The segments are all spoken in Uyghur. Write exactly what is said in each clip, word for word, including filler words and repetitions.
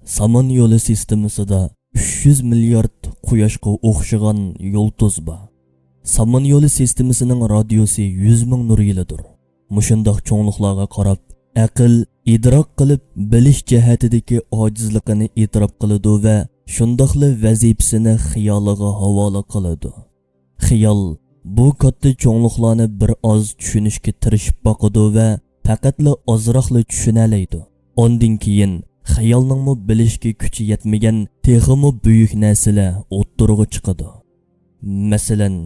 سامان يولى سىستېمىسىدا ئۈچ يۈز مىليارد قۇياشقا ئوخشىغان يۇلتۇز بار. سامان يولى سىستېمىسىنىڭ رادىيۇسى يۈز مىڭ نۇر يىلىدۇر. مۇشۇنداق چوڭلۇقلارغا قاراپ، ئەقىل ئىدراك قىلىپ بىلىش جەھەتتىكى ئاجىزلىقىنى ئېتىراپ قىلىدۇ ۋە شۇنداقلا ۋەزىپىسىنى خىيالىغا ھاۋالە قىلىدۇ. خىيال بۇ كاتتا چوڭلۇقلارنى بىر ئاز چۈشىنىشكە تىرىشىپ باقىدۇ ۋە پەقەتلا ئازراقلا چۈشىنەلەيدۇ. ئاندىن كېيىن خىيالنىڭمۇ بىلىشكە كۈچى يەتمىگەن تېخىمۇ بۈيۈك نەرسىلەر ئوتتۇرىغا چىقىدۇ. مەسىلەن،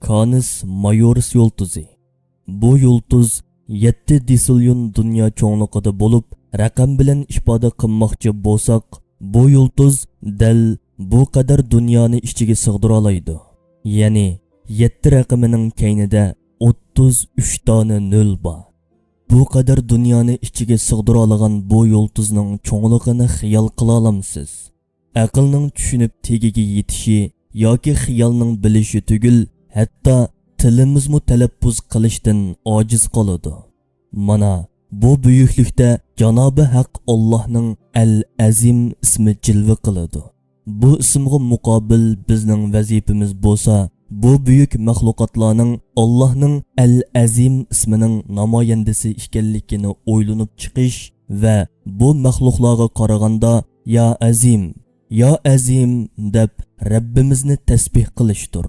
كانىس مايورىس يۇلتۇزى. بۇ يۇلتۇز يەتتە دېسىليون دۇنيا چوڭلۇقىدا بولۇپ، رەقەم بىلەن ئىپادە قىلماقچى بولساق، بۇ يۇلتۇز دەل بۇ قەدەر دۇنيانى ئىچىگە سىغدۇرالايدۇ. يەنى يەتتە رەقىمىنىڭ كەينىدە ئوتتۇز ئۈچ دانە نۆل بار. بۇ قەدەر دۇنيانى ئىچىگە سىغدۇرالىغان بۇ يۇلتۇزنىڭ چوڭلۇقىنى خىيال قىلالامسىز؟ ئەقىلنىڭ چۈشىنىپ تېگىگە يېتىشى ياكى خىيالنىڭ بىلىشى تۈگۈل، ھەتتا تىلىمىزمۇ تەلەپپۇز قىلىشتىن ئاجىز قالىدۇ. مانا، بۇ بۈيۈكلۈكتە جانابى ھەق ئاللاھنىڭ ئەل ئەزىم ئىسمى جىلۋە قىلىدۇ. بۇ ئىسىمغا مۇقابىل بىزنىڭ ۋەزىپىمىز بولسا، بۇ بۈيۈك مەخلۇقاتلارنىڭ ئاللاھنىڭ ئەل ئەزىم ئىسمىنىڭ نامايەندىسى ئىكەنلىكىنى ئويلىنىپ چىقىش ۋە بۇ مەخلۇقلارغا قارىغاندا، يا ئەزىم، يا ئەزىم دەپ رەببىمىزنى تەسبىھ قىلىشتۇر.